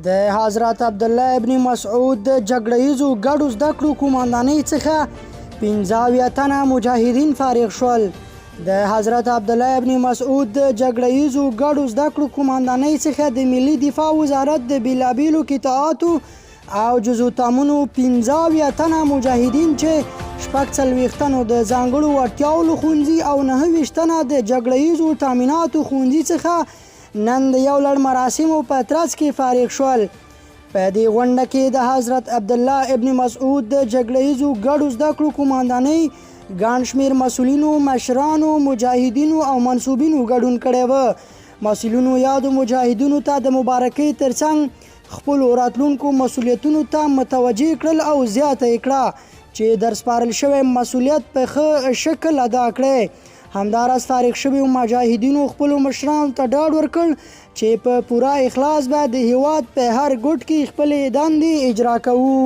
د حضرت عبدالله ابن مسعود د جګړه ییزو ګډو زده کړو قوماندانۍ څخه 75 تنه مجاهدین فارغ شول. د حضرت عبدالله ابن مسعود د جګړه ییزو ګډو زده کړو قوماندانۍ څخه د ملي دفاع وزارت د بېلابېلو قطعاتو او جزوتامونو 75 تنه مجاهدین چې 46 تنو د ځانګړو وړتیاوو له ښوونځي او 29 تنه د جګړه ییزو تامیناتو ښوونځي څخه نن د یو لړ مراسمو په ترڅ کې فارغ شول. په دې غونډه کې د حضرت عبدالله ابن مسعود د جګړه ییزو ګډو زده کړو قوماندانۍ ګڼ شمېر مسؤلینو، مشرانو، مجاهدینو او منسوبینو ګډون کړی و. مسؤلینو یادو مجاهدینو ته د مبارکۍ ترڅنګ خپلو راتلونکو مسؤلیتونو ته متوجه کړل او زیاته یې کړه چې درسپارل شوی مسؤلیت په ښه شکل ادا کړئ. همداراز فارغ شویو مجاهدینو خپلو مشرانو ته ډاډ ورکړ چې په پوره اخلاص به د هیواد په هر ګوټ کې خپلې دندې اجرا کوو.